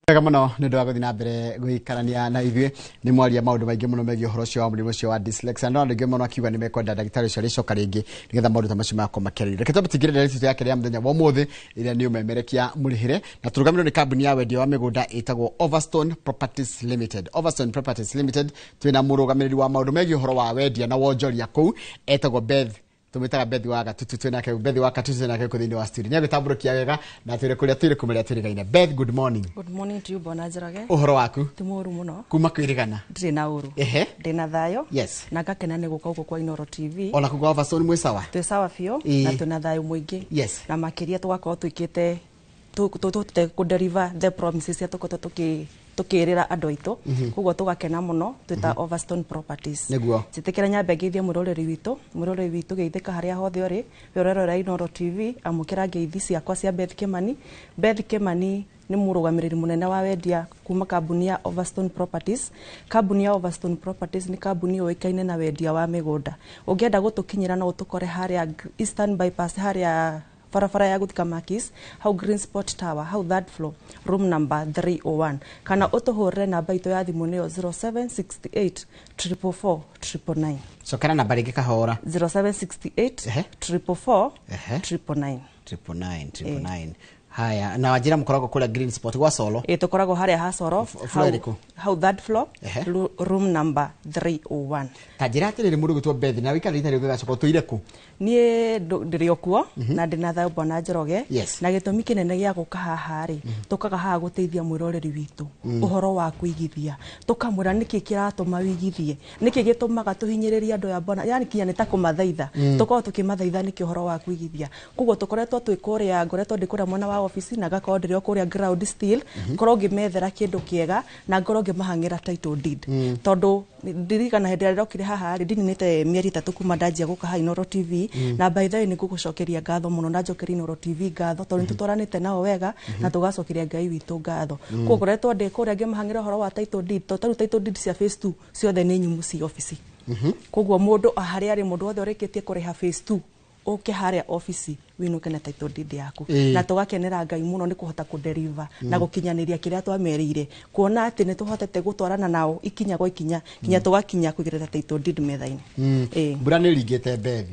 Wega muno nĩ ũndũ wa gũthiĩ na mbere gũikarania na ithuĩ. Nĩ mwaria maũndũ maingĩ mũno megiĩ ũhoro ũcio wa mũrimũ ũcio wa dyslexia, no andũ aingĩ mũno akiuga nĩ mekwenda ndagĩtarĩ ũcio arĩcoka rĩngĩ nĩgetha maũndũ ta macio magakorwo makĩarĩrĩrio. Reke twambe tũingĩre ndeereti itũ ya kerĩ ya mũthenya wa ũmũthĩ, ĩrĩa nĩ ũmemerekia mũrĩhĩre, na tũrũgamĩrĩrwo nĩ kambuni ya wendia wa mĩgũnda ĩtagwo Overstone Properties Limited. Overstone Properties Limited, twĩna mũrũgamĩrĩri wa maũndũ megiĩ ũhoro wa wendia na wonjoria kũu, etagwo Beth, tũmwĩtaga Beth wa Gatutu. Twĩnake Beth wa Gatutu, twĩnake kũ thĩinĩ wa studio. Nĩ agĩtambũrũkia wega na twĩre kũrĩa twĩrĩ, kũmĩrĩa twĩrĩgaine. Beth, good morning. Good morning to you, Bwana Njoroge. Ũhoro waku? Ti mũru mũno. Kuma kwĩrĩgana? Ndirĩ na ũru. Ndĩ na thayũ. Na ngakena nĩ gũka gũkũ kwa Inooro TV. Ona kũu kwa Overstone mwĩ sawa? Twĩ sawa biũ na twĩna thayũ mũingĩ. Na makĩria tũgakorwo twĩkĩte tũtũte kũ deliver the promises cia tũkoretwo tũkĩrĩra andũ aitũ. Koguo tũgakena mũno twĩ ta Overstone Properties. Njĩtĩkĩra nyambe ngeithie mwĩroreri witũ, mwĩroreri witũ geithĩka harĩa hothe ũrĩ, we ũrerorera Inooro TV, amũkĩra ngeithi ciakwa cia Beth Kimani. Beth Kimani nĩ mũrũgamĩrĩri mũnene wa wendia kuma kambuni ya Overstone Properties. Kambuni ya Overstone Properties nĩ kambuni yũĩkaine na wendia wa mĩgũnda. Ũngĩenda gũtũkinyĩra no ũtũkore harĩa Eastern Bypass, harĩa barabara ya gũthiĩ Kamakis, hau Green Spot Tower, hau third floor, room number 301, kana ũtũhũrĩre namba itũ ya thimũ, nĩyo 0768 444 999. Cokera namba rĩngĩ kahora. 0768 444 999. 999, 999. Haya, na wanjĩra mũkoragwo kũrĩa Green Spot gwa Solo? Ĩ, tũkoragwo harĩa ha Soro. Floor ĩrĩkũ? Hau third floor, room number 301. Ta njĩra atĩrĩrĩ, mũndũ gwĩtwo Beth, na wĩikara rita rĩu gĩgacoka, ũtũire kũ? Niĩ ndĩrĩ o kuo na ndĩna thayũ, Bwana Njoroge. Na gĩtũmi kĩnene gĩa gũka haha rĩ, tũkaga haha gũteithia mwĩroreri witũ ũhoro wa kũigithia, tũkamwĩra nĩkĩ kĩratũma wĩigithie, nĩkĩ gĩtũmaga tũhinyĩrĩrie andũ aya bwana, yani kinya nĩ ta kũmathaitha, tũkorwo tũkĩmathaitha nĩkĩ ũhoro wa kũigithia. Koguo tũkoretwo twĩ kũrĩa, ngoretwo ndĩ kũrĩa mwena wa obici na ngakorwo ndĩrĩ o kũrĩa ground still, ngorwo ngĩmethera kĩndũ kĩega na ngorwo ngĩmahang'ĩra title deed, tondũ ndirikana hĩndĩ ĩrĩa ndokire haha rĩ, ndininĩte mĩeri 3 kuma ndanjia gũka haha Inooro TV. Na by the way, nĩ ngũgũcokeria ngatho mũno na njokerie Inooro TV ngatho, tondũ nĩ tũtwaranĩte nao wega na tũgacokeria Ngai witũ ngatho. Koguo ngoretwo ndĩ kũrĩa ngĩmahang'ĩra ũhoro wa title deed, tondũ tarĩu title deed cia phase 2 ciothe nĩ nyumu ci obici. Koguo mũndũ harĩa arĩ, mũndũ wothe ũrĩkĩtie kũrĩha phase 2, ũke harĩa obici wĩinũke na title deed yaku. Na tũgakenera Ngai mũno nĩ kũhota kũdeliver na gũkinyanĩria kĩrĩa twamerĩire, kuona atĩ nĩ tũhotete gũtwarana nao ikinya gwa ikinya kinya tũgakinya kũigĩrĩra title deed metha-inĩ. Mbura nĩ ĩringĩte, Beth.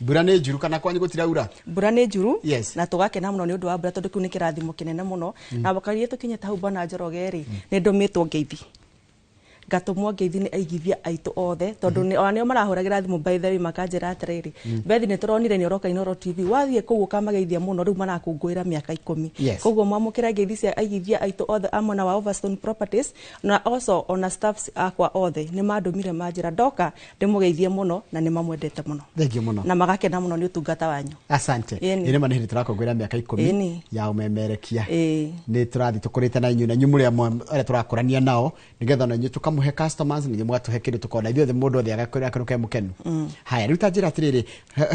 Mbura nĩ njuru, kana kwanyu gũtiraura? Mbura nĩ njuru na tũgakena mũno nĩ ũndũ wa mbura, tondũ kĩu nĩ kĩrathimo kĩnene mũno. Na wakaria tũkinyĩte hau, Bwana Njoroge rĩ, nĩ ndũmĩtwo ngeithi, ngatũmwo ngeithi nĩ aigithia aitũ othe, tondũ ona nĩo marahũragĩra thimũ by the way, makanjĩra atĩrĩrĩ, "Beth, nĩ tũronire nĩ ũroka Inooro TV, wathiĩ kũu ũkamageithia mũno, rĩu marakũngũĩra mĩaka 10." Koguo mwamũkĩra ngeithi cia aigithia aitũ othe a mwena wa Overstone Properties, na also ona staffs akwa othe nĩ mandũmire manjĩra ndoka ndĩmũgeithie mũno na nĩ mamwendete mũno. Thank you mũno. Na magakena mũno nĩ ũtungata wanyu. Asante. Ĩ nĩma nĩ hĩndĩ tũrakũngũĩra mĩaka 10 ya ũmemerekia. Nĩ tũrathiĩ tũkũrĩte na inyuĩ, na inyuĩ mũrĩ amwe arĩa tũrakũrania nao, nĩgetha ona inyuĩ tũkamũhe customers na inyuĩ mũgatũhe kĩndũ, tũkona ithuothe mũndũ othe agakorwo e mũkenu. Haya, rĩu ta njĩra atĩrĩrĩ,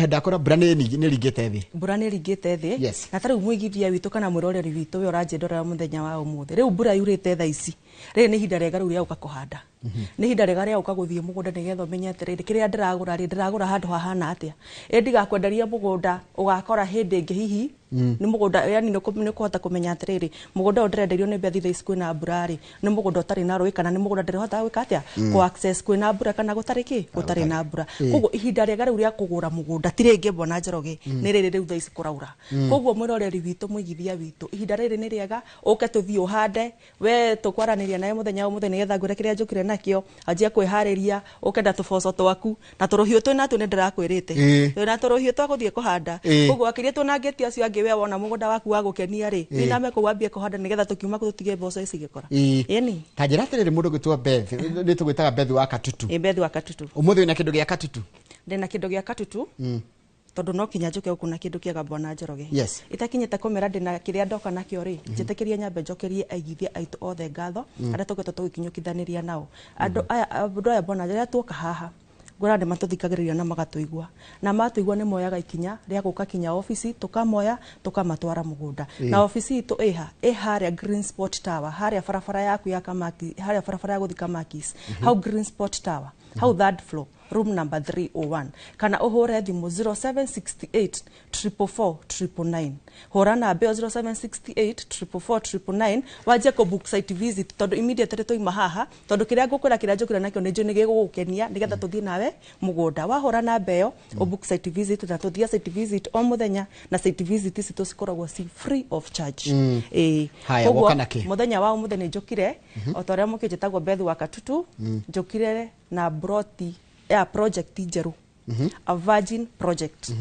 ndakora mbura nĩ ĩringĩte thĩ. Mbura nĩ ĩringĩte thĩ. Na ta rĩu mũigithia witũ kana mwĩroreri witũ we ũranjĩndorera mũthenya wa ũmũthĩ, rĩu mbura yurĩte thaa ici, rĩrĩ nĩ ihinda rĩega rĩu rĩa gũka kũhanda, nĩ ihinda rĩega rĩa gũka gũthiĩ mũgũnda, nĩgetha ũmenye atĩrĩrĩ, kĩrĩa ndĩragũra rĩ, ndĩragũra handũ hahana atĩa, ĩ ndigakwenderia mũgũnda ũgakora hĩndĩ ĩngĩ hihi nĩ mũgũnda, yani nĩ ũkũhota kũmenya atĩrĩrĩ, mũgũnda ũyũ ndĩrenderio nĩ Beth thaa ici kwĩna mbura rĩ, nĩ mũgũnda ũtarĩ na rũĩ, kana nĩ mũgũnda ndĩrĩhotaga gwĩka atĩa, kũ access kwĩna mbura kana gũtarĩ kĩ, gũtarĩ na mbura. Koguo ihinda rĩega rĩu rĩa kũgũra mũgũnda ti rĩngĩ, Bwana Njoroge, nĩ rĩrĩ rĩu thaa ici kũraura. Koguo mwĩroreri witũ, mũigithia witũ, ihinda rĩrĩ nĩ rĩega ũke tũthiĩ ũhande. We tũkwaranĩria nawe mũthenya wa ũmũthĩ nĩgetha ngwĩre kĩrĩa njũkire nakĩo, anjie kwĩharĩria, ũke na tũboco twaku na tũrũhiũ twĩ natuo, nĩ ndĩrakwĩrĩte twĩna tũrũhiũ twa gũthiĩ kũhanda. Koguo akĩria tũnangĩtie acio angĩ, we wona mũgũnda waku wa gũkenia rĩ, wĩname kũu wambie kũhanda, nĩgetha tũkiuma kũu tũtige mboco icigĩkora. Ĩni. Ta njĩra atĩrĩrĩ, mũndũ gwĩtwo Beth, nĩ tũgwĩtaga Beth wa Katutu? Ĩ, Beth wa Katutu. Ũmũthĩ wĩna kĩndũ gĩa Katutu? Ndĩna kĩndũ gĩa Katutu, tondũ no kinya njũke gũkũ na kĩndũ kĩega, Bwana Njoroge. Itakinyĩte kũmera ndĩna kĩrĩa ndoka nakĩo rĩ, njĩtĩkĩrie nyambe njokerie aigithia aitũ othe ngatho, arĩa tũkoretwo tũgĩkinyũkithanĩria nao. Andũ aya, Bwana, rĩrĩa tuoka haha ngwĩra nĩ matũthikagĩrĩria na magatũigua, na matũigua nĩ moyaga ikinya rĩa gũka kinya obici, tũkamoya tũkamatwara mũgũnda. Na obici itũ ĩha ĩ harĩa Green Spot Tower, harĩa barabara yaku ya Kamaki, harĩa barabara ya gũthiĩ Kamakis, hau Green Spot Tower, hau third floor. Room number 301, kana ũhũre thimũ 0768 444 999. Hũra namba ĩyo 0768 444 999, wanjie kũ book site visit, tondũ immediately twaima haha, tondũ kĩrĩa ngũkwĩra, kĩrĩa njũkĩra nakĩo, nĩ njũĩ nĩ gĩgũgũkenia, nĩgetha tũthiĩ nawe mũgũnda. Wahũra namba ĩyo, ũbook site visit, na tũthiĩ site visit o mũthenya, na site visit ici tũcikoragwo ci free of charge. Ĩĩ. Haya, Koguo, woka na kĩ? Mũthenya wa ũmũthĩ nĩ njũkire o ta ũrĩa mũkĩnjĩtagwo Beth wa Katutu, njũkire na broti ya project njerũ, a virgin project.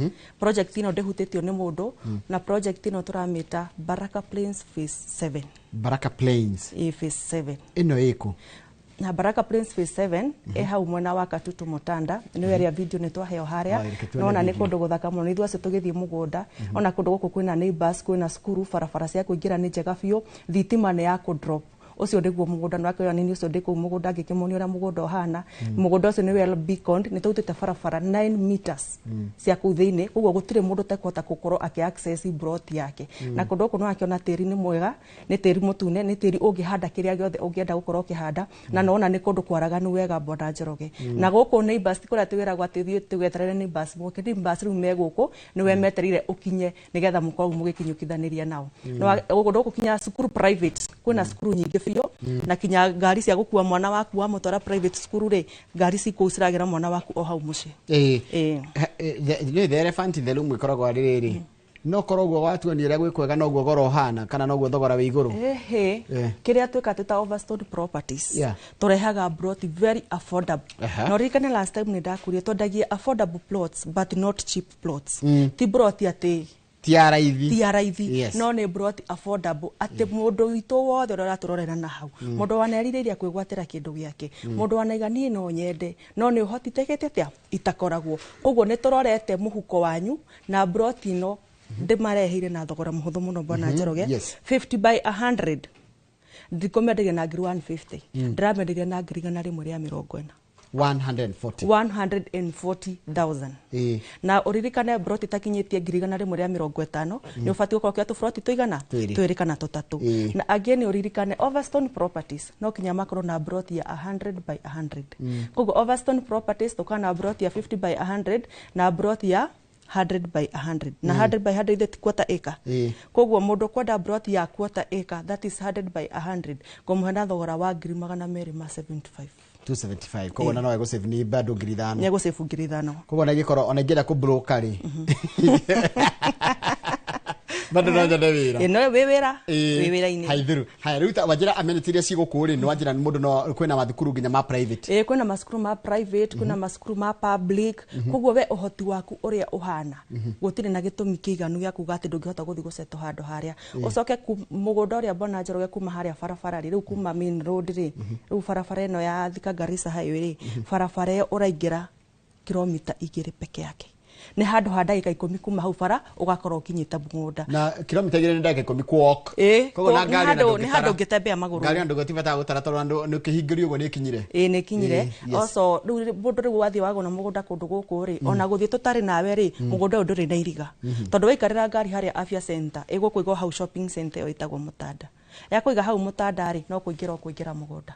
Project ĩno ndĩhutĩtio nĩ mũndũ, na project ĩno tũramĩta Baraka Plains Phase 7. Baraka Plains. Ĩ, Phase 7. Ĩno ĩkũ? Na Baraka Plains Phase 7 ĩ hau mwena wa Katutu Mutanda, nĩ area video nĩ twaheo harĩa. Aya, reke tuone Nona nĩ video. kũndũ gũthaka mũno. Ithuĩ acio tũgĩthiĩ mũgũnda, ona kũndũ gũkũ kwĩna neighbors, kwĩna cukuru, barabara cia kũingĩra nĩ njega biũ, thitima nĩ ya kũ drop. Ũcio nĩguo mũgũnda nĩ nini ũcio ndĩ kũu mũgũnda ngĩkĩmonia ũrĩa mũgũnda ũhana. Mũgũnda ũcio nĩ well beaconed, nĩ tũrutĩte barabara 9 meters cia kũu thĩinĩ, koguo gũtirĩ mũndũ ũtekũhota gũkorwo akĩ access plot yake. Na kũndũ gũkũ nĩ wakĩona tĩri nĩ mwega, nĩ tĩri mũtune, nĩ tĩri ũngĩhanda kĩrĩa gĩothe ũngĩenda gũkorwo ũkĩhanda, na nona nĩ kũndũ kwaraganu wega, Bwana Njoroge. Na gũkũ neighbors ti kũrĩa twĩragwo atĩ thiĩ tũgeterere neighbors moke. Neighbors rĩu me gũkũ, nĩwe metereire ũkinye nĩgetha mũkorwo mũgĩkinyũkithanĩria nao. Na gũkũ kinya cukuru private, kwĩna cukuru nyingĩ biũ, na kinya ngari cia gũkua mwana waku wamũtwara private cukuru rĩ, ngari cikũu ciragĩra mwana waku o hau mũciĩ. Ĩĩ. Ĩĩ. Nĩ the elephant in the room ĩkoragwo arĩ rĩrĩ, no korwo ũguo watuonia ũrĩa gwĩ kwega, noguo goro ũhana, kana noguo thogora wĩ igũrũ. Ehe. Kĩrĩa twĩka twĩ ta Overstone Properties, tũrehaga plot very affordable. Na ũririkane last time nĩ ndakurie twendagia affordable plots but not cheap plots. Ti plot atĩ Ti ya raithi. Ti ya raithi, no nĩ plot affordable, atĩ mũndũ witũ wothe ũrĩa ũratũrorera na hau, mũndũ wanerirĩiria kwĩgwatĩra kĩndũ gĩake, mũndũ wanaiga niĩ no nyende no nĩ ũhotitekete atĩa itakoragwo. Koguo nĩ tũrorete mũhuko wanyu, na plot ĩno ndĩmareheire na thogora mũhũthũ mũno, Bwana Njoroge. 50 by 100 ndikũmenderia na ngiri 150, ndĩramenderia na ngiri 140. 140. 140,000. Na ũririkane broti itakinyĩtie ngiri 150, nĩ ũbatiĩ gũkorwo ũkĩoya tũburoti tũigana? Twĩrĩ. Twĩrĩ kana tũtatũ. Na again ũririkane Overstone Properties no kinya makorwo na broti ya 100 by 100. Koguo Overstone Properties tũkoragwo na broti ya 50 by 100 na broti ya 100 by 100, na 100 by 100 ithe ti quarter acre. Koguo mũndũ kwenda broti ya quarter acre, that is 100 by 100, ngũmũhe na thogora wa ngiri 275. 275, koguo na no egũsave nĩ bado ngiri 5. Nĩ egũsave ngiri 5. Koguo na ingĩkorwo ona ingĩenda kũbroka rĩ, bado no nyone wĩra. Ĩ, no wĩ wĩra, wĩ wĩra-inĩ. Haithiru. Haya, rĩu ta wanjĩra amenity iria cigũkũ rĩ, nĩ wanjĩra mũndũ no kwĩna mathukuru nginya ma private. Ĩ, kwĩna macukuru ma private, kwĩna macukuru ma public. Koguo we ũhoti waku ũrĩa ũhana, gũtirĩ na gĩtũmi kĩiganu gĩa kuga atĩ ndũngĩhota gũthiĩ gũcetwo handũ harĩa. Ũcoke mũgũnda ũrĩa, Bwana Njoroge, kuma harĩa barabara rĩ, rĩu kuma main road rĩ, rĩu barabara ĩno ya Thika Garissa highway rĩ, barabara ĩyo ũraingĩra kilomita 2 peke yake, nĩ handũ ha ndagĩka 10 kuma hau bara ũgakorwo ũkinyĩte mũgũnda. Na kilomita 2 nĩ ndagĩka 10 walk. Ĩ, Koguo na ngari ona nĩ handũ ndũngĩtara. ũngĩtembea magũrũ. Ngari ona ndũgĩbatara gũtara, tondũ andũ nĩ ũkĩhingĩrio ũguo nĩ ĩkinyire. Ĩ, nĩ ikinyire. Ĩ, yes. Also rĩu mũndũ rĩu wathiĩ wagũra mũgũnda kũndũ gũkũ rĩ, ona gũthiĩ tũtarĩ nawe rĩ, mũgũnda ũyũ ndũrĩ na iriga, tondũ waikarĩra ngari harĩa Afya Center ĩgũkũiga o hau shopping center ĩyo ĩtagwo Mũtanda, yakũiga hau Mũtanda rĩ, no kũingĩra ũkũingĩra mũgũnda.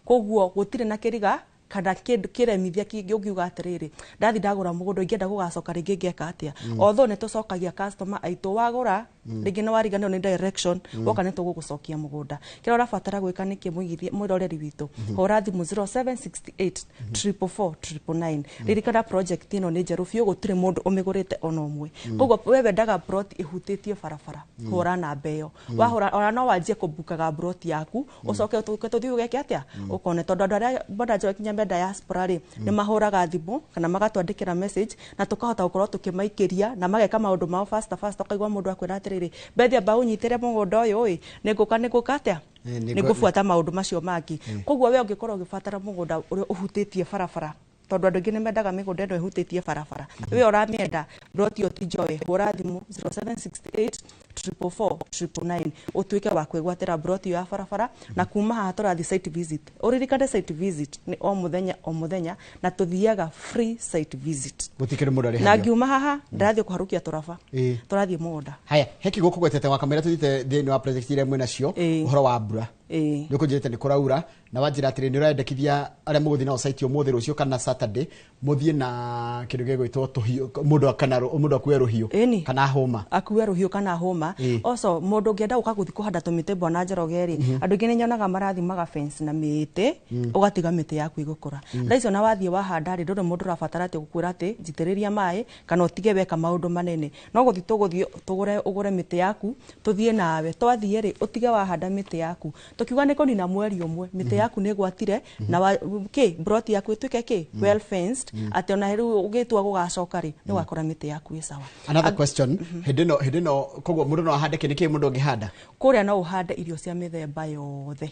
Koguo gũtirĩ na kĩriga kana kĩndũ kĩremithia kĩngĩ ũngiuga atĩrĩrĩ, ndathi ndagũra mũgũnda, ingĩenda gũgacoka rĩngĩ ngeka atĩa? Although nĩ tũcokagia customer aitũ, wagũra rĩngĩ nĩ wariganĩrwo nĩ direction, woka nĩ tũgũgũcokia mũgũnda. Kĩrĩa ũrabatara gwĩka nĩ kĩ? Mũigithia mwĩroreri witũ, hũra thimũ 0768 444 999. Ririkana project ĩno nĩ njerũ biũ, gũtirĩ mũndũ ũmĩgũrĩte ona ũmwe. Koguo we wendaga plot ĩhutĩtie barabara, hũra namba ĩyo. Wahũra, ona no wanjie kũbukaga plot yaku, ũcoke ũtũke tũthiĩ ũgeke atĩa ũkone, tondũ andũ arĩa, Bwana Njoroge, kinya me diaspora rĩ, nĩ mahũraga thimũ kana magatwandĩkĩra message, na tũkahota gũkorwo tũkĩmaikĩria na mageka maũndũ mao faster faster. Ũkaigua mũndũ akwĩra atĩrĩrĩ, "Bethi, amba ũnyitĩre mũgũnda ũyũ ĩ, nĩ ngũka atĩa, nĩ ngũbuata maũndũ macio mangĩ." Koguo we ũngĩkorwo ũgĩbatara mũgũnda ũrĩa ũhutĩtie barabara, tondũ andũ aingĩ nĩ mendaga mĩgũnda ĩno ĩhutĩtie barabara, we ũramĩenda plot ĩyo ti njoe, hũra thimũ 0768 444 999, ũtuĩke wa kwĩgwatĩra plot ĩyo ya barabara. Na kuma haha tũrathiĩ site visit. Ũririkane site visit nĩ o mũthenya o mũthenya, na tũthiaga free site visit. Gũtikĩrĩ mũndũ Na arĩhagio. ngiuma haha ndĩrathiĩ kũharũkia tũraba, tũrathiĩ mũgũnda. Haya, he kiugo kũgwetete wakamwĩra tũthiĩte thĩinĩ wa project iria mwĩnacio, ũhoro wa mbura. Nĩ ũkũnjĩrĩte nĩ kũraura. Na wanjĩra atĩrĩ nĩ ũrendekithia arĩa mũgũthiĩ nao site ũmũthĩ, rũciũ kana Saturday, mũthiĩ na kĩndũ gĩgwĩtwo tũhiũ, mũndũ kana mũndũ akue rũhiũ Ĩni. kana hũma. Akue rũhiũ kana hũma. Also mũndũ ũngĩenda gũka gũthiĩ kũhanda tũmĩtĩ, bwana Njoroge rĩ, andũ aingĩ nĩ nyonaga marathimaga fence na mĩtĩ, ũgatiga mĩtĩ yaku ĩgũkũra. Thaa icio na wathiĩ wahanda rĩ, ndũrĩ mũndũ ũrabatara atĩ gũkwĩra atĩ njitĩrĩria maĩ kana ũtige weka maũndũ manene. No gũthiĩ tũgũthiĩ tũgũre, ũgũre mĩtĩ yaku, tũthiĩ nawe. Twathiĩ rĩ, ũtige wahanda mĩtĩ yaku, tũkiuga nĩ kũnina mweri ũmwe, mĩtĩ yaku nĩ ĩgwatire na kĩ plot yaku ĩtuĩke kĩ well fenced, atĩ ona rĩu ũgĩtua gũgacoka rĩ, nĩ ũgakora mĩtĩ yaku ĩ sawa. Another question, hĩndĩ ĩno koguo mũndũ no ahande kĩ? Nĩ kĩ mũndũ ũngĩhanda? Kũrĩa no ũhande irio cia mĩthemba yothe,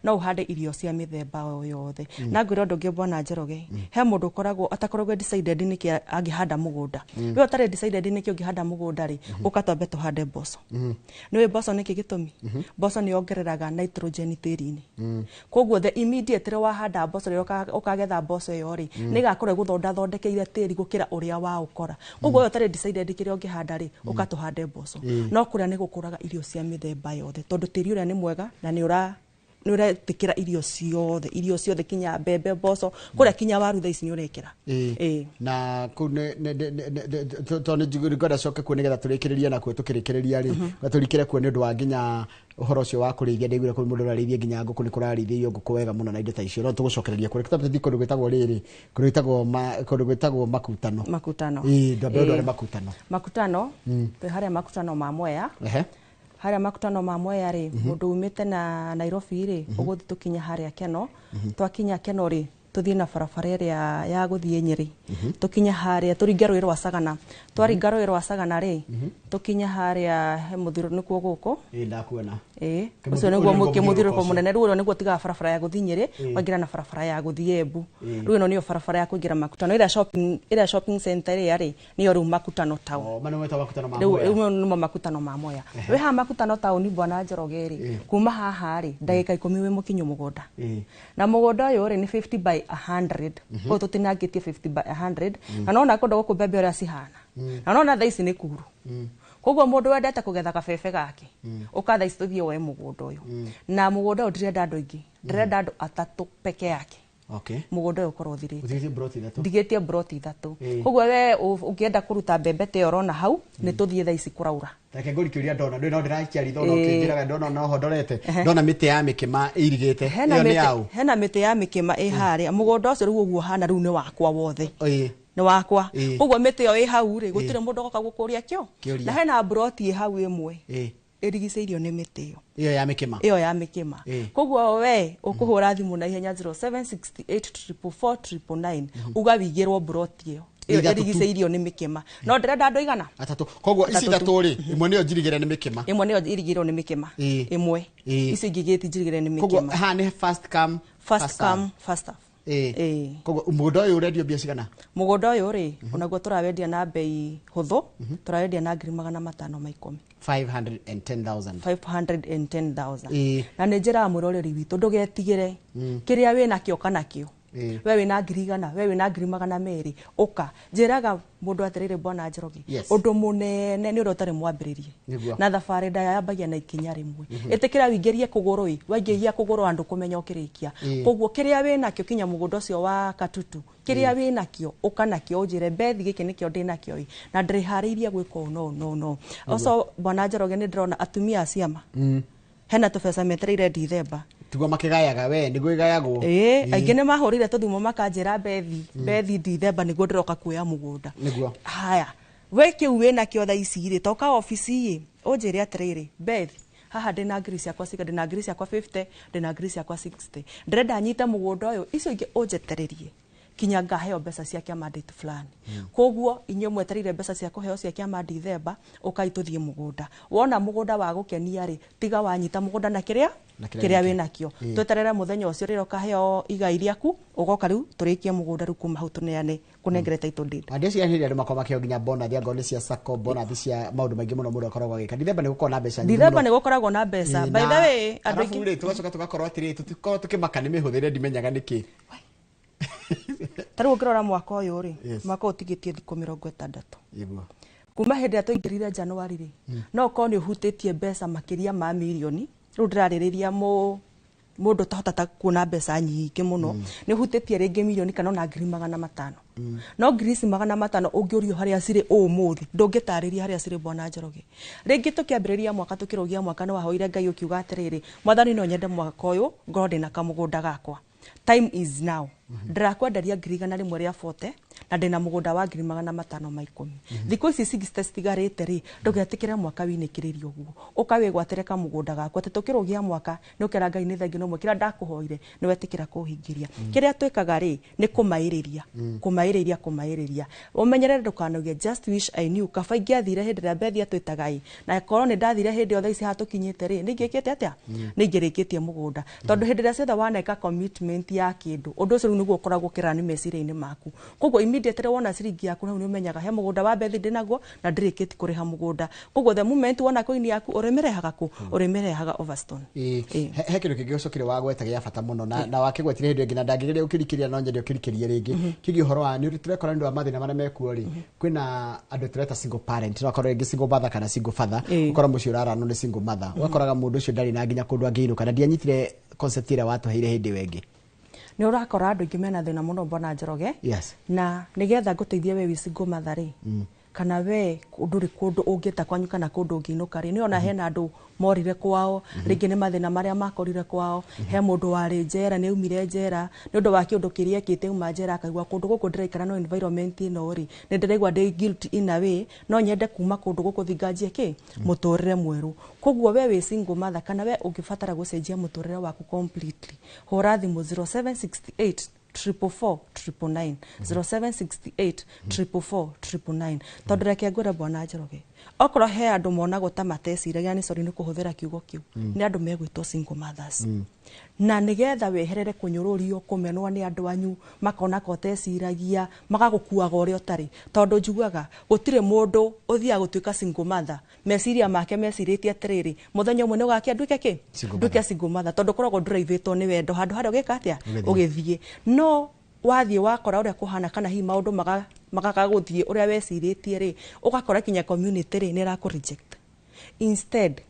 no ũhande irio cia mĩthemba o yothe. Na ngwĩra ũndũ ũngĩ, bwana Njoroge, he mũndũ ũkoragwo atakoragwo decided nĩkĩ angĩhanda mũgũnda. We ũtarĩ decided nĩkĩ ũngĩhanda mũgũnda rĩ, ũka twambe tũhande mboco. Nĩũĩ mboco nĩkĩ gĩtũmi? Mboco nĩ yongereraga nitrogen tĩri-inĩ. Koguo the immediately wahanda mboco, rĩrĩa ũkagetha mboco ĩyo rĩ, nĩ ĩgakorwo ĩgũthondathondekeire tĩri gũkĩra ũrĩa waũkora. Koguo we ũtarĩ decided kĩrĩa ũngĩhanda rĩ, ũka tũhande mboco. No kũrĩa nĩ gũkũraga irio cia mĩthemba yothe, tondũ tĩri ũrĩa nĩ mwega na nĩ ũretĩkĩra irio ciothe, irio ciothe, kinya mbembe, mboco, kũrĩa kinya waru thaa ici nĩ ũrekĩra. Ĩĩ. Na kũu tondũ nĩ ngwenda coke kuo nĩgetha tũrĩkĩrĩrie nakuo. Tũkĩrĩkĩrĩria rĩ, tũrikĩre kuo nĩ ũndũ wa nginya ũhoro ũcio wa kũrĩithia. Ndaiguire kũrĩ mũndũ ũrarĩithia nginya ngũkũ, nĩ kũrarĩithio ngũkũ wega mũno na indo ta icio, no tũgũcokereria kũrĩ tũthiĩ kũndũ gwĩtagwo rĩrĩ, kũndũ gwĩtagwo Makutano. Makutano. Ĩĩ, ndwambe ũndware Makutano. Makutano, twĩ harĩa Makutano ma Mwea. Harĩa Makutano ma Mwea rĩ, mũndũ umĩte na Nairobi rĩ, ũgũthiĩ tũkinya harĩa Keno. Twakinya Keno rĩ, tũthiĩ na barabara ĩrĩa ya gũthiĩ Nyĩrĩ, tũkinye harĩa tũringe rũĩ rwa Sagana. Twaringa rũĩ rwa Sagana rĩ, tũkinye harĩa he mũthiro, nĩkuo gũkũ. Ĩĩ, ndakuona. Ĩĩ. Kĩmũthi- Ũcio nĩguo ũyũ nĩguo kĩmũthiũrũrũko mũthiũrũrũko ũcio. mũnene. Rĩu ũrĩa nĩguo ũtigaga barabara ya gũthiĩ Nyĩrĩ, waingĩra na barabara ya gũthiĩ Embu. Rĩu ĩno nĩyo barabara ya kũingĩra Makutano. Ĩrĩa shopping center ĩrĩa rĩ, nĩyo rĩu Makutano town. O, mano metagwo Makutano ma Rĩu Mwea. rĩu nĩmo Makutano ma Mwea. Wĩ haha Makutano taũni, bwana Njoroge rĩ, kuma haha rĩ, ndagĩka 10 wĩ mũkinyu mũgũnda. Na mũgũnda ũyũ rĩ, nĩ 50 by 100. Koguo tũtinangĩtie 50 by 100. Na nona kũndũ gũkũ mbembe ũrĩa cihana, na nona thaa ici nĩ kuru. Koguo mũndũ wendete kũgetha kabebe gake, ũka thaa ici tũthiĩ woe mũgũnda ũyũ. Na mũgũnda ũyũ ndirenda andũ aingĩ, ndĩrenda andũ atatũ peke yake. Mũgũnda ũyũ ũkorwo ũthirĩte. Ũtigĩtie broti ithatũ. Ndigĩtie broti ithatũ. Koguo we ũngĩenda kũruta mbembe ta ĩyo ũrona hau, nĩ tũthiĩ thaa ici kũraura. Reke ngũri kĩũria. Ndona ndĩ no ndĩrakia ritho, no kĩnjĩraga ndona no ho ndorete, ndona mĩtĩ ya mĩkĩma ĩirigĩte. Hena Ĩyo nĩ mĩtĩ yaũ? Hena mĩtĩ ya mĩkĩma ĩ harĩa mũgũnda ũcio. Rĩu ũguo hana rĩu nĩ wakwa wothe. Nĩ wakwa. Koguo mĩtĩ ĩyo ĩ hau rĩ, gũtirĩ mũndũ ũgoka gũkũria kĩo. Kĩũria. Na hena mburoti ĩ hau ĩmwe ĩrigicĩirio nĩ mĩtĩ ĩyo. Ĩyo ya mĩkĩma. Ĩyo ya mĩkĩma. Koguo we ũkũhũra thimũ na ihenya 0768444999, uga wigĩrwo mburoti ĩyo ĩyo Ithatũ tu. ĩrigicĩirio nĩ mĩkĩma. No ndĩrenda andũ igana? Atatũ. Koguo ici Atatũ tu. ithatũ rĩ, ĩmwe nĩyo njirigĩre nĩ mĩkĩma. Ĩmwe nĩyo ĩrigĩirwo nĩ mĩkĩma. Ĩmwe. Icio ingĩ gĩti njirigĩre nĩ Koguo mĩkĩma. haha nĩ first come, first serve. Come, first serve. Ĩĩ. Koguo mũgũnda ũyũ ũrendio mbia cigana? Mũgũnda ũyũ rĩ, onaguo tũrawendia na bei hũthũ, tũrawendia na 510,000. 510,000. 510,000. Na nĩ njĩraga mwĩroreri witũ, ndũgetigĩre, kĩrĩa wĩ nakĩo kana kĩo. We wĩna 100,000, we wĩna 200,000, ũka. Njĩraga mũndũ atĩrĩrĩ, bwana Njoroge, ũndũ mũnene nĩ ũrĩa ũtarĩ mwambĩrĩrie. Na thabarĩ ndaya yambagia na ikinya rĩmwe. Ĩtĩkĩra wĩingĩrie kũgũrũ ĩ, waingĩria kũgũrũ andũ kũmenya ũkĩrĩkia. Koguo kĩrĩa wĩ nakĩo, kinya mũgũnda ũcio wa Katutu, kĩrĩa wĩ nakĩo, ũka nakĩo, ũnjĩre, "Bethi, gĩkĩ nĩkĩo ndĩ nakĩo ĩ, na ndĩrĩharĩirie gwĩka ũũ." No no no ũcio, bwana Njoroge, nĩ ndĩrona atumia a ciama hena tũbeca metereire Ndithemba. Tiguo makĩgayaga, we nĩguo ĩgayagwo. Ĩĩ, aingĩ nĩ mahũrire tũthimũ makanjĩra, "Bethi, Bethi, Ndithemba nĩguo ndĩroka kuoya mũgũnda." Nĩguo. Haya, we kĩu wĩ nakĩo thaa ici rĩ, toka obici ĩ, ũnjĩre atĩrĩrĩ, "Bethi, haha ndĩna ngiri ciakwa ciga, ndĩna ngiri ciakwa 50, ndĩna ngiri ciakwa 60, ndĩrenda nyite mũgũnda ũyũ." Icio ingĩ ũnjetererie kinya ngaheo mbeca cia kĩama date fulani. Koguo inyuĩ mwetereire mbeca cia kũheo cia kĩama Ndithemba, ũkai tũthiĩ mũgũnda. Wona mũgũnda wa gũkenia rĩ, tiga wanyita mũgũnda na kĩrĩa Na kĩrĩa kĩrĩa wĩnakĩo. wĩ nakĩo. Tweterere mũthenya ũcio rĩrĩa ũkaheo igai rĩaku, ũgoka rĩu tũrĩkie mũgũnda, rĩu kuma hau tũneane kũnengere title deed. Na ndĩciria hĩndĩ andũ makoragwo makĩheo nginya bonus, angorwo nĩ cia sacco, bonus cia maũndũ maingĩ mũno mũndũ akoragwo agĩka. Ndithemba nĩ gũkoragwo na mbeca nyingĩ Ndithemba mũno. nĩ gũkoragwo na mbeca. By the way, andũ Arabu aingĩ rĩ, tũgacoka tũgakorwo atĩrĩ, tũtikorwo tũkĩmaka nĩ mĩhũthĩre, ndimenyaga nĩkĩ. Ta rĩu ũngĩrora mwaka ũyũ rĩ, mwaka ũyũ ũtigĩtie thikũ 60. Nĩguo. Kuma hĩndĩ ĩrĩa twaingĩrire January rĩ, no ũkorwo nĩ ũhutĩtie mbeca makĩria ma mirioni. Rĩu ndĩrarĩrĩria mũ Mũndũ ũtahota kuona mbeca nyingĩ mũno, nĩ ũhutĩtie rĩngĩ mirioni kana ona ngiri 500. No ngiri ici 500 ũngĩũrio harĩa cirĩ ũmũthĩ, ndũngĩtarĩria harĩa cirĩ, bwana Njoroge. Rĩngĩ tũkĩambĩrĩria mwaka, tũkĩrũgia mwaka, nĩ wahoire Ngai ũkiuga atĩrĩrĩ, Mwathani, no nyende mwaka ũyũ ngorwo ndĩna kamũgũnda gakwa. Time is now. Ndĩrakwenderia ngiri 140 na ndĩna mũgũnda wa ngiri 510. Thikũ ici 60 citigarĩte rĩ, ndũgetĩkĩre mwaka winĩkĩrĩrie ũguo, ũkawĩgwatĩre kamũgũnda gaku, atĩ tũkĩrũgia mwaka nĩ ũkera Ngai nĩ thengi no mwe kĩrĩa ndakũhoire nĩ wetĩkĩra kũhingĩria. Kĩrĩa twĩkaga rĩ, nĩ kũmaĩrĩria, kũmaĩrĩria, kũmaĩrĩria. Ũmenyerere ndũkanauge, "Just wish I knew, kaba ingĩathire hĩndĩ ĩrĩa Bethi atwĩtaga ĩ, na korwo nĩ ndathire hĩndĩ ĩyo, thaa ici haha tũkinyĩte rĩ, nĩ ingĩkĩte atĩa, nĩ ingĩrĩkĩtie mũgũnda." Tondũ hĩndĩ ĩrĩa ciothe waneka commitment ya kĩndũ, ũndũ ũcio rĩu nĩguo ũkoragwo ũkĩrani meciria-inĩ maku. Koguo immediately wona ciringi yaku hau, nĩ ũmenyaga he mũgũnda wa Bethi ndĩnaguo na ndĩrĩkĩtie kũrĩha mũgũnda. Koguo the moment wona coin yaku, ũrĩmĩrehaga kũ? Ũrĩmĩrehaga Overstone. Ĩĩ. He kĩndũ kĩngĩ ũcokire wagweta gĩa bata mũno na wakĩgwetire hĩndĩ ĩngĩ na ndangĩgeria gũkĩrikĩria, no nyende ũkĩrikĩrie rĩngĩ, kĩgiĩ ũhoro wa nĩ tũrekora nĩ ũndũ wa mathĩna marĩa mekuo rĩ, kwĩna andũ tũreta single parent, no akorwo rĩngĩ single mother kana single father. Ũkora mũciĩ ũraranwo nĩ single mother, ũgakoraga mũndũ ũcio ndarĩ na nginya kũndũ angĩinũka, na ndianyitire concept ĩrĩa watũheire hĩndĩ ĩyo ĩngĩ. Nĩ ũrakora andũ aingĩ mena thĩna mũno, bwana Njoroge. Na nĩgetha ngũteithie we wĩ single mother rĩ, kana we ndũrĩ kũndũ ũngĩta kwanyu kana kũndũ ũngĩinũka rĩ, nĩ ona hena andũ morire kwao, rĩngĩ nĩ mathĩna marĩa makorire kwao. He mũndũ warĩ njera, nĩ aumire njera nĩ ũndũ wa kĩũndũ kĩrĩa ekĩte, auma njera akaigua kũndũ gũkũ ndĩraikara no environment ĩno rĩ, nĩ ndĩraigua ndĩ guilty in a way, no nyende kuma kũndũ gũkũ thinganjie kĩ mũtũrĩre mwerũ. Koguo we wĩ single mother kana we ũngĩbatara gũcenjia mũtũrĩre waku completely, hũra thimũ 0768 444 999, 0768 444 999. Tondũ reke ngwĩre, bwana Njoroge, okorwo he andũ monagwo ta mateciragia, nĩ sorry nĩ kũhũthĩra kiugo kĩu, nĩ andũ megwĩtwo single mothers. Na nĩgetha weherere kũnyũrũrio, kũmenwo nĩ andũ anyu, makona ka ũteciragia, magagũkuaga ũrĩa ũtarĩ, tondũ njugaga gũtirĩ mũndũ ũthiaga gũtuĩka single mother meciria make mecirĩtie atĩrĩrĩ, mũthenya ũmwe nĩ ũgakia nduĩke kĩ? Single. Nduĩke single mother. Tondũ ũkoragwo ndũraivĩtwo nĩ wendo handũ harĩa ũgĩka atĩa? Ũgĩthiĩ. Ũgĩthiĩ, no wathiĩ wakora ũrĩa kũhana, kana hihi maũndũ magaga gũthiĩ ũrĩa wecirĩtie rĩ, ũgakora kinya community rĩ, nĩ ĩrakũ reject. Instead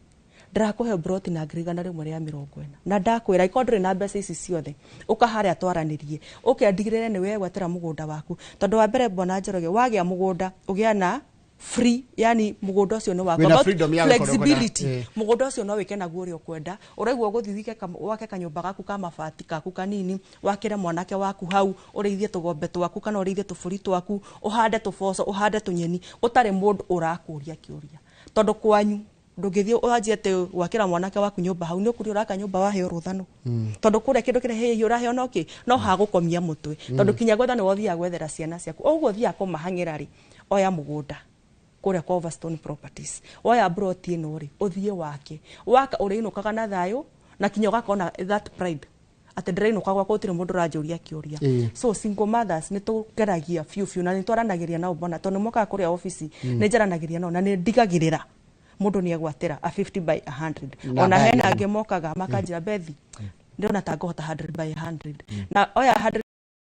ndĩrakũhe broti na ngiri 140, na ndakwĩra ikorwo ndũrĩ na mbeca ici ciothe, ũka harĩa twaranĩrie, ũkendigĩrĩre nĩ wegwatĩra mũgũnda waku. Tondũ wa mbere, bwana Njoroge, wagĩa mũgũnda ũgĩa na free, yani mũgũnda ũcio nĩ waku. Wĩna About freedom ya gũkorwo ũkwenda. flexibility. Mũgũnda ũcio no wĩke naguo ũrĩa ũkwenda. Ũraigua ũgũthiĩ wike wake kanyũmba gaku ka mabati gaku kanini, wakĩre mwanake waku hau, ũrĩithie tũgombe twaku kana ũrĩithie tũbũri twaku, ũhande tũboco, ũhande tũnyeni, ũtarĩ mũndũ ũrakũria kĩũria. Tondũ kwanyu ndũngĩthiĩ wanjie atĩ gwakĩra mwanake waku nyũmba hau, nĩ ũkũria ũraka nyũmba waheo rũthano, tondũ kũrĩa kĩndũ kĩrĩa hihi ũraheo no kĩ no hagũkomia mũtwe, tondũ kinya gwetha nĩ wothiaga gwethera ciana ciaku. Ũguo ũthiaga kũmahang'ĩra rĩ, oya mũgũnda kũrĩa kwa Overstone Properties, woya broti ĩno rĩ, ũthiĩ wake waka, ũrĩinũkaga na thayũ na kinya ũgakona that pride atĩ ndĩrainũka gwakwa gũtirĩ mũndũ ũranjũria kĩũria. So single mothers nĩ tũgeragia biũ biũ na nĩ twaranagĩria nao bona, tondũ nĩ mokaga kũrĩa obici, nĩ njaranagĩria nao na nĩ ndigagĩrĩra mũndũ nĩ egwatĩra a 50 by 100. Na Ona hena ndagĩrĩra. angĩ mokaga makanjĩra, "Bethi, ndĩrona ta ngũhota 100 by 100," na oya 100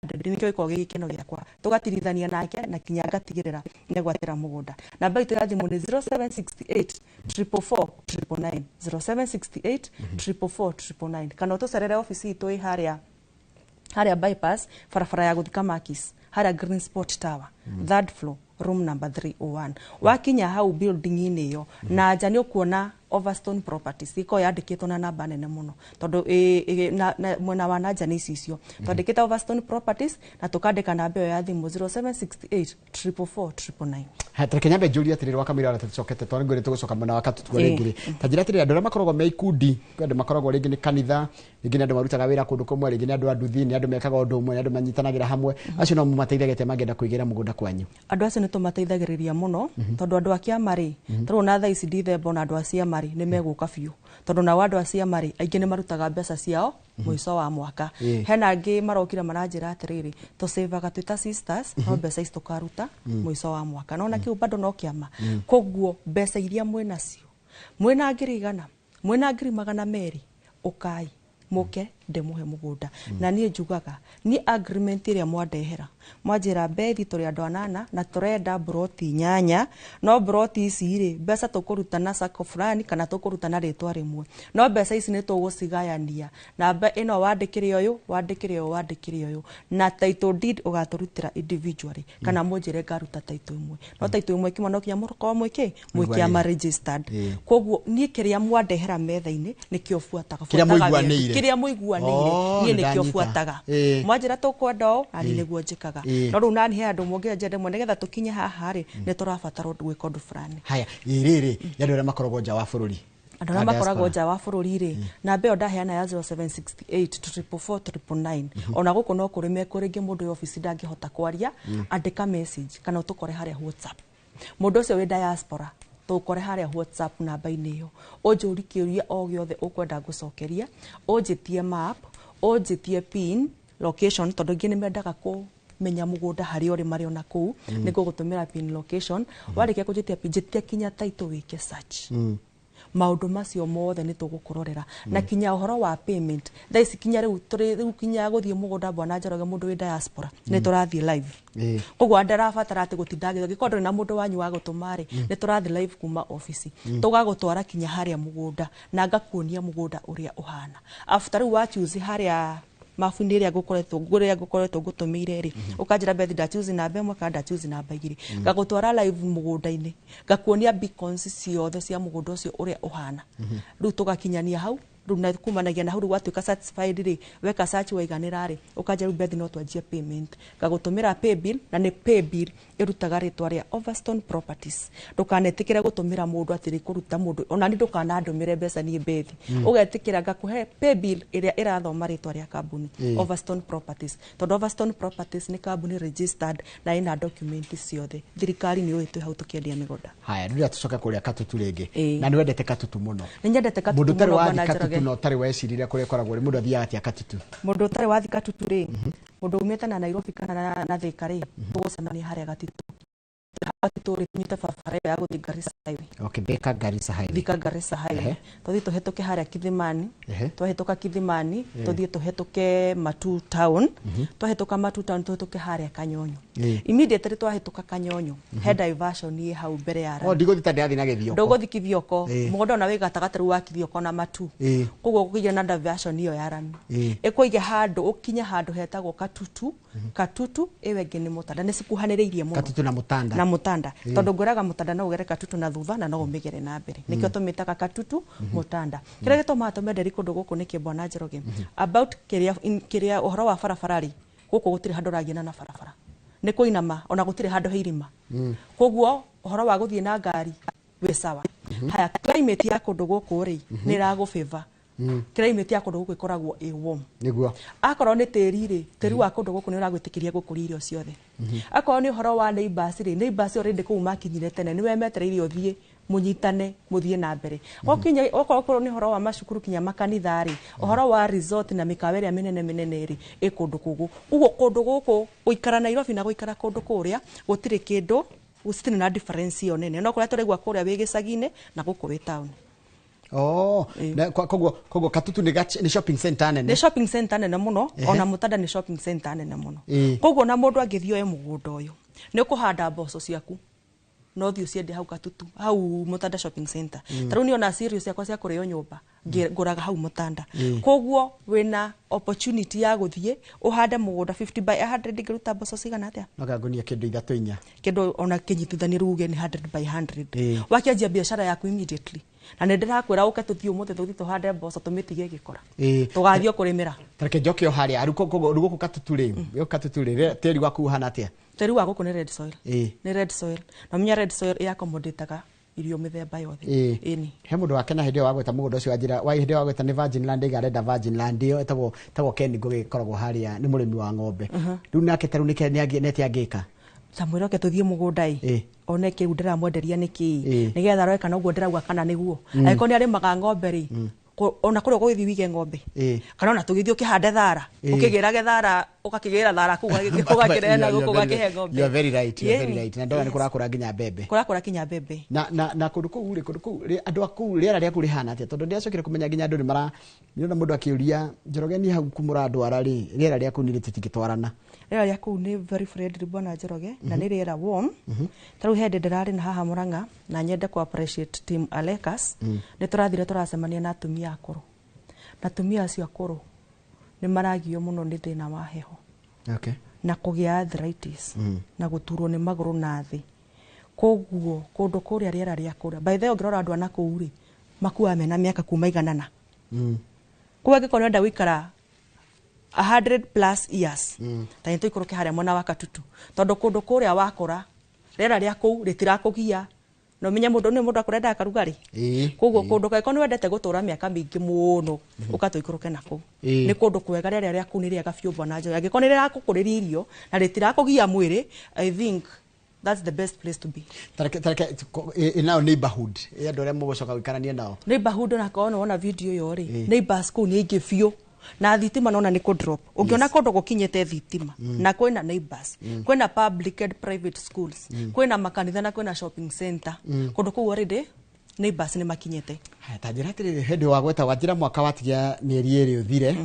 nĩkĩo gĩkoragwo gĩ gĩkeno gĩakwa, tũgatirithania nake na kinya ngatigĩrĩra nĩegwatĩra mũgũnda. Namba itũ ya thimũ nĩ 0768 444 999, 0768 444 999, kana ũtũcerere obici itũ ĩ harĩa bypass, barabara ya gũthika Makis, harĩa Green Sport Tower, third floor, room number 301. Wakinya hau building-inĩ ĩyo, na nja nĩ ũkuona Overstone Properties ĩkoragwo yandĩkĩtwo na namba nene mũno, tondũ na mwena wa nanja nĩ icicio twandĩkĩte Overstone Properties na tũkandĩka namba ĩyo ya thimũ 0768 444 999. Tareke nyambe njũrie atĩrĩrĩ, wakamĩra ona tũcokete tondũ ngwĩrĩ tũgũcoka mwena wa katutua Ĩĩ. rĩngĩ rĩ, ta njĩra atĩrĩrĩ, andũ arĩa makoragwo me ikundi, kwĩ andũ makoragwo rĩngĩ nĩ kanitha, rĩngĩ nĩ andũ marutaga wĩra kũndũ kũmwe, rĩngĩ nĩ andũ a nduthi, nĩ andũ mekaga ũndũ ũmwe, nĩ andũ manyitanagĩra hamwe, acio no mũmateithagia atĩa mangĩenda kũigĩra mũgũnda kwanyu? Andũ acio nĩ tũmateithagĩrĩria mũno, tondũ andũ a kĩama rĩ, tarĩu na thaa ici ndithemba, ona andũ a ciama rĩ, nĩ megũka biũ, tondũ nao andũ a ciama rĩ, aingĩ nĩ marutaga mbeca ciao mũico wa mwaka. Hena angĩ marokire maranjĩra atĩrĩrĩ, tũcĩvaga twĩ ta sisters, no mbeca ici tũkaruta mũico wa mwaka, nona kĩu bado no kĩama. Koguo mbeca iria mwĩnacio, mwĩna ngiri 100, mwĩna ngiri 200, ũkai mũke. Ndĩmũhe mũgũnda. Na niĩ njugaga niĩ agreement ĩrĩa mwandehera, mwanjĩra, "Bethi, tũrĩ andũ anana na tũrenda mburoti inyanya, no mburoti ici rĩ, mbeca tũkũruta na sacco fulani kana tũkũruta na rĩtwa rĩmwe, no mbeca ici nĩ tũgũcigayania, namba ĩno wandĩkĩre ũyũ, wandĩkĩre ũyũ, wandĩkĩre ũyũ, na title deed ũgatũrutĩra individually, kana mũnjĩre ngaruta title ĩmwe, no title ĩmwe kĩmwe no kinya mũkorwo mwĩkĩ mwĩkĩama registered." Koguo niĩ kĩrĩa mwandehera metha-inĩ nĩkĩo buataga. Kĩrĩa Buataga mũiguanĩire. Kĩrĩa mũiguanĩire. Oh, Niĩ nĩkĩo nĩndanyita. buataga. Mwanjĩra tũkwenda ũũ, nani nĩguo njĩkaga. No rĩu nani he andũ mũngĩenja ndemwe nĩgetha tũkinye haha rĩ, nĩ tũrabatara ũndũ gwĩka ũndũ fulani. Haya, ĩ rĩrĩ nĩ andũ arĩa makoragwo nja wa bũrũri? Andũ arĩa A makoragwo diaspora. nja wa bũrũri rĩ, namba ĩyo ndaheana ya 0768 444 999, ona gũkũ no kũrĩ mekũ rĩngĩ mũndũ wĩ obici ndangĩhota kwaria, andĩka message kana ũtũkore harĩa WhatsApp. Mũndũ ũcio wĩ diaspora, tũkore harĩa WhatsApp namba-inĩ ĩyo, ũnjũri kĩũria o gĩothe ũkwenda ngũcokeria, ũnjĩtie map, ũnjĩtie pin location, tondũ ingĩ nĩ mendaga kũmenya mũgũnda harĩa ũrĩ marĩ ona kũu, nĩ ngũgũtũmĩra pin location. Warĩkia kũnjĩtia pin, njĩtia kinya title, wĩke search, maũndũ macio mothe nĩ tũgũkũrorera, na kinya ũhoro wa payment. Thaa ici kinya rĩu tũrĩ rĩu kinya gũthiĩ mũgũnda, bwana Njoroge, mũndũ wĩ diaspora nĩ tũrathiĩ live. Koguo ndarabatara atĩ gũtinda agĩthiĩ. Angĩkorwo ndũrĩ na mũndũ wanyu wa gũtũma rĩ, nĩ tũrathiĩ live kuma obici, tũgagũtwara kinya harĩa mũgũnda na ngakuonia mũgũnda ũrĩa ũhana. After rĩu wa choose harĩa mabu-inĩ ĩrĩa ngũkoretwo ngũtũmĩire rĩ, ũkanjĩra, "Bethi, ndachoose namba ĩmwe kana ndachoose namba igĩrĩ," ngagũtwara live mũgũnda-inĩ, ngakuonia beacons ciothe cia mũgũnda ũcio ũrĩa ũhana. Rĩu tũgakinyania hau rĩu, na kumanagia na hau rĩu watuĩka satisfied rĩ, weka search waiganĩra rĩ, ũkanjĩra, "Rĩu Bethi, no twanjie payment." Ngagũtũmĩra pay bill, na nĩ pay bill ĩrutaga rĩtwa rĩa Overstone Properties. Ndũkanetĩkĩre gũtũmĩra mũndũ atĩ rĩkũruta mũndũ, ona ni ndũkanandũmĩre mbeca niĩ Bethi. Ũgetĩkĩra ngakũhe pay bill ĩrĩa ĩrathoma rĩtwa rĩa kambuni Overstone Properties, tondũ Overstone Properties nĩ kambuni registered na ĩna document ciothe. Thirikari nĩ yũĩ twĩ hau tũkĩendia mĩgũnda. Haya, rĩrĩa tũcoke kũrĩa Katutu rĩngĩ. Ĩĩ. Na nĩ wendete Katutu mũno. Nĩ nyendete Katutu Mũndũ ũtarĩ mũno, wathi bwana Katutu Njoroge. na ũtarĩ wecirire kũrĩa ĩkoragwo rĩ, mũndũ athiaga atĩa Katutu? Mũndũ ũtarĩ wathi Katutu rĩ, mũndũ umĩte na Nairobi kana na Thika rĩ, tũgũcemania harĩa Gatitu. Gatitu rĩ, tũnyite barabara ĩyo ya gũthiĩ Garissa Highway. Okay, Thika Garissa Highway. Thika Garissa Highway. Tũthiĩ tũhetũke harĩa Kithimani. Twahĩtũka Kithimani, tũthiĩ tũhetũke Matu Town. Twahĩtũka Matu Town, tũhetũke harĩa Kanyonyo. Immediately twahĩtũka Kanyonyo, he diversion ĩ hau mbere ya O ndigũthi ta ndĩrathiĩ na Gĩthioko. Ndũgũthi Kithioko. Mũgũnda ona wĩ gatagatĩ rĩu wa Kithioko na Matu. Koguo ũkũigĩa na diversion ĩyo ya rami, ĩkũige handũ, ũkinye handũ hetagwo Katutu. Katutu ĩyo ĩngĩ nĩ Mũtanda, nĩ cikuhanĩrĩirie mũno. Katutu na Mũtanda. Na Mũtanda, tondũ ngwĩraga Mũtanda no ũgere Katutu na thutha na no ũmĩgere na mbere, nĩkĩo tũmĩtaga Katutu Mũtanda. Kĩrĩa gĩtũmaga tũmenderi kũndũ gũkũ nĩkĩ, bwana Njoroge? About kĩrĩa kĩrĩa ũhoro wa barabara rĩ, gũkũ gũtirĩ handũ ũragiana na barabara, nĩ kũinama, ona gũtirĩ handũ he irima, koguo ũhoro wa gũthiĩ na ngari wĩ sawa. Haya, climate ya kũndũ gũkũ rĩ, nĩ ĩragũfavor. Climate ya kũndũ gũkũ ĩkoragwo ĩ warm. Akorwo nĩ tĩri rĩ, tĩri wa kũndũ gũkũ nĩ ũragwĩtĩkĩria gũkũria irio ciothe. Akorwo nĩ ũhoro wa neighbors rĩ, neighbors already kũu makinyire tene, nĩwe metereire ũthiĩ mũnyitane mũthiĩ na mbere. Wakinya okorwo nĩ ũhoro wa macukuru kinya makanitha rĩ, ũhoro wa resort na mĩkawa ĩrĩa mĩnene mĩnene rĩ, ĩ kũndũ kũgũ. Ũguo kũndũ gũkũ, gũikara Nairobi na gũikara kũndũ kũrĩa gũtirĩ kĩndũ, gũtirĩ na difference ĩyo nene, no kũrĩa tũraigua kũrĩa wĩ gĩcagi-inĩ na gũkũ wĩ town. Oh, na koguo Katutu nĩ shopping center nene. Nĩ shopping center nene mũno. Ona Mũtanda nĩ shopping center nene mũno. Koguo ona mũndũ angĩthiĩ oe mũgũnda ũyũ, nĩ ũkũhanda mboco ciaku, no thiĩ ũciendie hau Katutu, hau Mũtanda shopping center. Ta rĩu niĩ ona cereal ciakwa cia kũrĩo nyũmba ngũraga hau Mũtanda. Koguo wĩna opportunity ya gũthiĩ ũhande mũgũnda 50 by 100, ingĩruta mboco cigana atĩa? No ngũnia kĩndũ ithatũ, inya. Kĩndũ ona kĩnyitithanie rĩu uge nĩ 100 by 100. Wakĩanjia biacara yaku immediately, na nĩ ndĩrakwĩra ũke tũthiĩ ũmũthĩ, tũthiĩ tũhande mboco, tũmĩtige ĩgĩkũra. Tũgathiĩ o kũrĩmĩra. Tareke njoke o harĩa rĩu, koguo rĩu gũkũ Katutu rĩ, gũkũ Katutu rĩ, tĩri waku ũhana atĩa? Tĩri wa gũkũ nĩ red soil. Nĩ red soil, na menya red soil ĩaccommodatega irio mĩthemba yothe. Ĩni. He mũndũ wakena hĩndĩ ĩyo wagweta mũgũnda ũcio wa njĩra wa hĩndĩ ĩyo wagweta nĩ Virgin Land, ĩga arenda Virgin Land ĩyo ĩtagwo Ken Ngũgĩ, ĩkoragwo harĩa, nĩ mũrĩmi wa ng'ombe. Rĩu nake ta rĩu nĩke nĩ atĩa angĩka? Ta mwĩre oke tũthiĩ mũgũnda ĩ, one kĩu ndĩramwenderia nĩ kĩĩ, nĩgetha aroe kana ũguo ndĩrauga kana nĩguo. Angĩkorwo nĩ arĩmaga ng'ombe rĩ, ona kũrĩa ũgũgĩthiĩ wige ng'ombe, kana ona tũgĩthiĩ ũkĩhande thara, ũkĩgĩrage thara. Ũgakĩgĩra thara kũu, ũgakĩrehe na gũkũ, ũgakĩhe ng'ombe. You are very right, you are very right. Na ndona nĩ kũrakũra nginya mbembe. Kũrakũra kinya mbembe. Na kũndũ kũu rĩ, kũndũ kũu rĩ, andũ a kũu rĩera rĩa kũu rĩhana atĩa? Tondũ ndĩracokire kũmenya nginya andũ nĩ mara, nĩona mũndũ akĩũria Njoroge niĩ hau kũmũrandwara rĩ, rĩera rĩa kũu nĩ rĩtũtingĩtwarana. Rĩera rĩa kũu nĩ very friendly, bwana Njoroge, na nĩ rĩera warm. Ta rĩu hĩndĩ ndĩrarĩ na haha Murang'a, na nyende ku appreciate team Alekas. Nĩ tũrathire tũracemania na atumia akũrũ, na atumia acio akũrũ nĩ maragio mũno nĩ thĩna wa heho na kũgĩa arthritis na gũturwo nĩ magũrũ na thĩ. Koguo kũndũ kũrĩa rĩera rĩa kũrĩa, by the way, ũngĩrora andũ a nakũu rĩ, makuaga mena mĩaka kuma iganana. Koguo angĩkorwo nĩũrenda gũikara 100 plus years, ta nĩ tũikũrũke harĩa mwena wa Katutu, tondũ kũndũ kũrĩa wakũra rĩera rĩa kũu rĩtirakũgia, na ũmenye mũndũ nĩ mũndũ akũrendaga karugarĩ. Koguo kũndũ kangĩkorwo nĩ wendete gũtũra mĩaka mĩingĩ mũno, ũka tũikũrũke na kũu. Nĩ kũndũ kwega, rĩera rĩa kũu nĩ rĩega biũ, bwana Njoroge. Angĩkorwo nĩ rĩrakũkũrĩria irio na rĩtirakũgia mwĩrĩ, I think that's the best place to be. Tareke nayo neighborhood, ĩ andũ arĩa mũgũcoka gũikarania nao. Neighborhood, ona korwo nĩwona video ĩyo rĩ, neighbors kũu nĩ aingĩ biũ, na thitima nona nĩ kũ drop. Ũngĩona kũndũ gũkinyĩte thitima na kwĩna neighbors, kwĩna public and private schools, kwĩna makanitha na kwĩna shopping center, kũndũ kũu already neighbors nĩ makinyĩte. Haya, ta njĩra atĩrĩrĩ, hĩndĩ wa gweta wanjĩra mwaka watigia mĩeri 2 ũthire,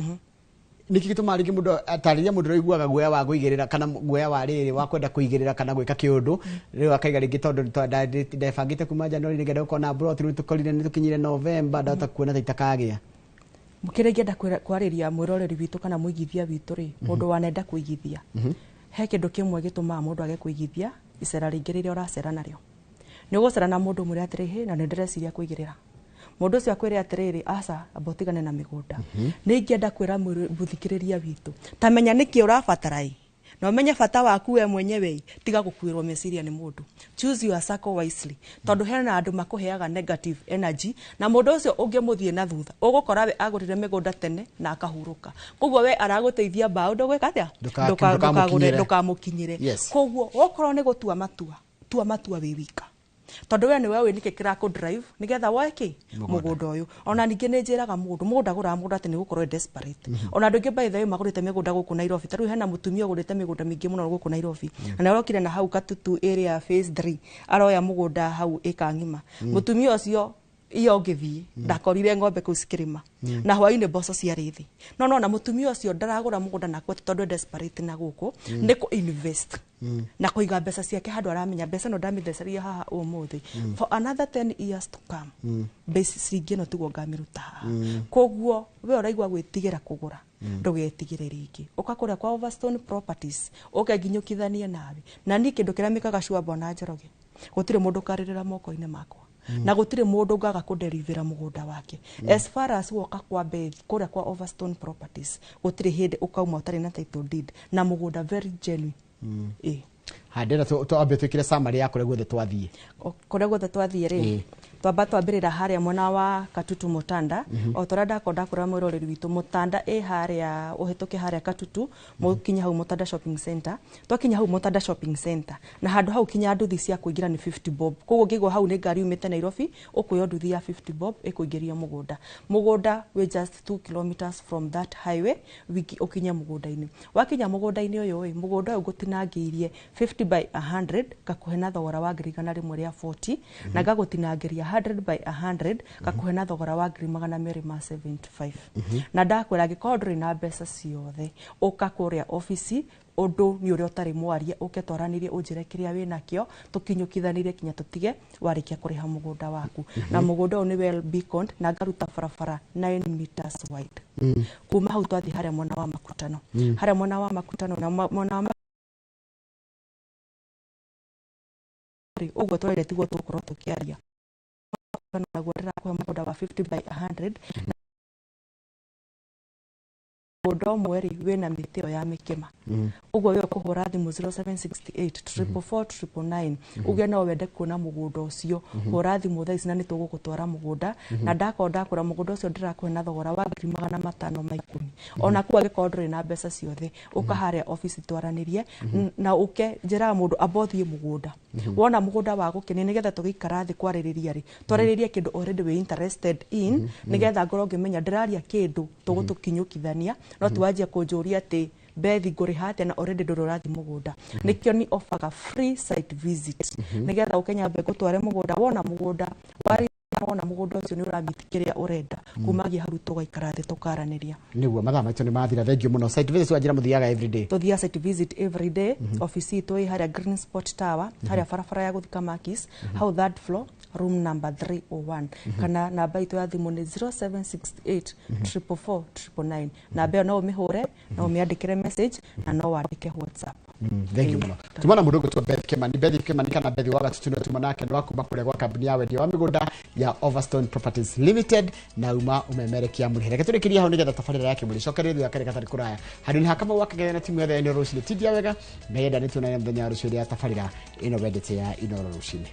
nĩkĩ gĩtũmaga rĩngĩ mũndũ atarĩria mũndũ ũraiguaga guoya wa kũigĩrĩra kana guoya wa rĩrĩ wa kwenda kũigĩrĩra kana gwĩka kĩũndũ, rĩu akaiga rĩngĩ tondũ ndebangĩte kuma January nĩngenda gũkorwo na plot, rĩu tũkorire nĩ tũkinyire November, ndahota kuona ta itakagĩa. Kĩrĩa ingĩenda kwarĩria mwĩroreri witũ kana mũigithia witũ rĩ, mũndũ wanenda kũigithia, he kĩndũ kĩmwe gĩtũmaga mũndũ age kũigithia, icera rĩingĩ rĩrĩa ũracera narĩo. Nĩ ũgũcera na mũndũ ũmwĩre atĩrĩ, hĩ, na nĩ ndĩreciria kũigĩrĩra. Mũndũ ũcio akwĩre atĩrĩrĩ, aca, amba ũtigane na mĩgũnda. Nĩ ingĩenda kwĩra mũthikĩrĩria witũ, ta menya nĩkĩ ũrabatara ĩ, na ũmenye bata waku we mwenyewe ĩ, tiga gũkuĩrwo meciria nĩ mũndũ. Choose your circle wisely, tondũ hena andũ makũheaga negative energy, na mũndũ ũcio ũngĩmũthiĩ na thutha, ũgũkora we agũrire mĩgũnda tene na akahurũka. Koguo we aragũteithia mbaũ, ndũgwĩka atĩa? Ndũkamũkinyĩre. Ndũkamũkinyĩre. Koguo okorwo nĩ gũtua matua, tua matua wĩ wika, tondũ we nĩwe ũĩ nĩkĩ kĩrakũ drive nĩgetha woe kĩ mũgũnda ũyũ. Ona ningĩ nĩ njĩraga mũndũ, mũndũ agũraga mũgũnda atĩ nĩ gũkorwo e desperate. Ona andũ aingĩ by the way magũrĩte mĩgũnda gũkũ Nairobi. Ta rĩu hena mũtumia ũgũrĩte mĩgũnda mĩingĩ mũno gũkũ Nairobi, na nĩ arokire na hau Katutu area phase 3, aroya mũgũnda hau ĩka ng'ima. Mũtumia ũcio iyo ũngĩthiĩ ndakorire ng'ombe kũu cikĩrĩma, na hwainĩ mboco ciarĩ thĩ. No nona mũtumia ũcio ndaragũra mũgũnda na kwete tondũ e desperate na gũkũ, nĩ kũ invest na kũiga mbeca ciake handũ aramenya mbeca ĩno ndamĩtheceria haha ũmũthĩ, for another 10 years to come, mbeca ciringi ĩno tiguo ngamĩruta haha. Koguo we ũraigua gwĩtigĩra kũgũra, ndũgetigĩre rĩngĩ, ũka kũrĩa kwa Overstone Properties, ũke nginyũkithanie nawe. Na niĩ kĩndũ kĩrĩa mĩkaga sure, bwana Njoroge, gũtirĩ mũndũ ũkarĩrĩra moko-inĩ makwa, na gũtirĩ mũndũ ngaga kũderivĩra mũgũnda wake. As far as woka kwa Beth kũrĩa kwa Overstone Properties, gũtirĩ hĩndĩ ũkauma ũtarĩ na title deed na mũgũnda very genuine. Handĩra twambe twĩkĩre summary ya kũrĩa guothe twathiĩ. Kũrĩa guothe twathiĩ rĩ, twamba twambĩrĩra harĩa mwena wa Katutu Mutanda, o torĩa ndakorwo ndakwĩra mwĩroreri witũ, Mutanda ĩ harĩa ũhĩtũke harĩa Katutu, mũkinye hau Mutanda Shopping Center. Twakinya hau Mutanda Shopping Center, na handũ hau kinya nduthi cia kũingĩra nĩ 50 bob. Koguo ũngĩigua hau nĩ ngari yumĩte Nairobi, ũkuoya nduthi ya 50 bob ĩkũingĩria mũgũnda. Mũgũnda wĩ just 2 kilometers from that highway, wiki ũkinye mũgũnda-inĩ. Wakinya mũgũnda-inĩ ũyũ ĩ, mũgũnda ũyũ ngũtinangĩirie 50 by 100, ngakũhe na thogora wa ngiri igana rĩmwe rĩa 40, na ngagũtinangĩria 100 by 100, ngakũhe na thogora wa ngiri magana merĩ ma 75. Na ndakwĩra angĩkorwo ndũrĩ na mbeca ciothe, ũka kũrĩa obici, ũndũ nĩ ũrĩa ũtarĩ mwarie, ũke twaranĩrie, ũnjĩre kĩrĩa wĩnakĩo, tũkinyũkithanĩrie kinya tũtige warĩkia kũrĩha mũgũnda waku. Na mũgũnda ũyũ nĩ well beaconed, na ngaruta barabara 9 meters wide. Kuma hau twathiĩ harĩa mwena wa Makutano. Harĩa mwena wa Makutano na mwena wa ũguo twaire tiguo tũgũkorwo tũkĩaria. Naguo ndĩrakũhe mũgũnda wa 50 by 100. Mũgũnda ũmwe rĩ wĩna mĩtĩ ĩyo ya mĩkĩma. Ũguo we ũkũhũra thimũ 0768 444 999, uge no wende kuona mũgũnda ũcio, hũra thimũ thaa ici na nĩ tũgũgũtwara mũgũnda. Na ndakorwo ndakũra mũgũnda ũcio ndĩrakũhe na thogora wa ngiri magana matano ma ikũmi. Ona kuo angĩkorwo ndũrĩ na mbeca ciothe, ũka harĩa obici twaranĩrie, na ũke njĩraga mũndũ amba ũthiĩ mũgũnda. Wona mũgũnda wa gũkenia, nĩgetha tũgĩikara thĩ kwarĩrĩria rĩ, twarĩrĩrie kĩndũ already wĩ interested in, nĩgetha ngorwo ngĩmenya ndĩraria kĩndũ tũgũtũkinyũkithania, no tiwanjia kũnjũria atĩ Bethi, ngũrĩha atĩa na already ndũrĩ ũrathiĩ mũgũnda? Nĩkĩo ni offerga free site visit, nĩgetha ũke nyambe ngũtware mũgũnda, wona mũgũnda wari, wona mũgũnda ũcio nĩ ũramiti kĩrĩa ũrenda, kumagia hau tũgaikara thĩ tũkaranĩria. Nĩguo, mathaa maitũ nĩ mathira. Thank you mũno. Site visit wanjĩra mũthiaga every day? Tũthiaga site visit every day. Office itũ ĩ harĩa Green Spot Tower, harĩa barabara ya gũthika Makis, hau third floor, room number 301, kana namba itũ ya thimũ nĩ 0768 444 999. Namba ĩyo no ũmĩhũre, no ũmĩandĩkĩre message na no wandĩke WhatsApp. Thank you mũno. Tumana mũndũ ũgwĩtwo Beth Kimani, Beth Kimani kana Beth wa Gatutu, nĩwe tuma nake, nĩ wa kuma kũrĩa gwa kambuni ya wendia wa mĩgũnda ya Overstone Properties Limited, na uma ũmemerekia mũrĩhe. Reke tũrĩkĩrie hau nĩgetha tabarĩra ya Kĩmũrĩ cokererio thutha wa karĩ gatarĩ kũraya. Handũ-inĩ ha Kamau wa Kagere na timu yothe ya Inooro Rũcinĩ, tindia wega na yenda nĩ tuonane mũthenya wa rũciũ ya tabarĩra ĩno wendete ya Inooro Rũcinĩ.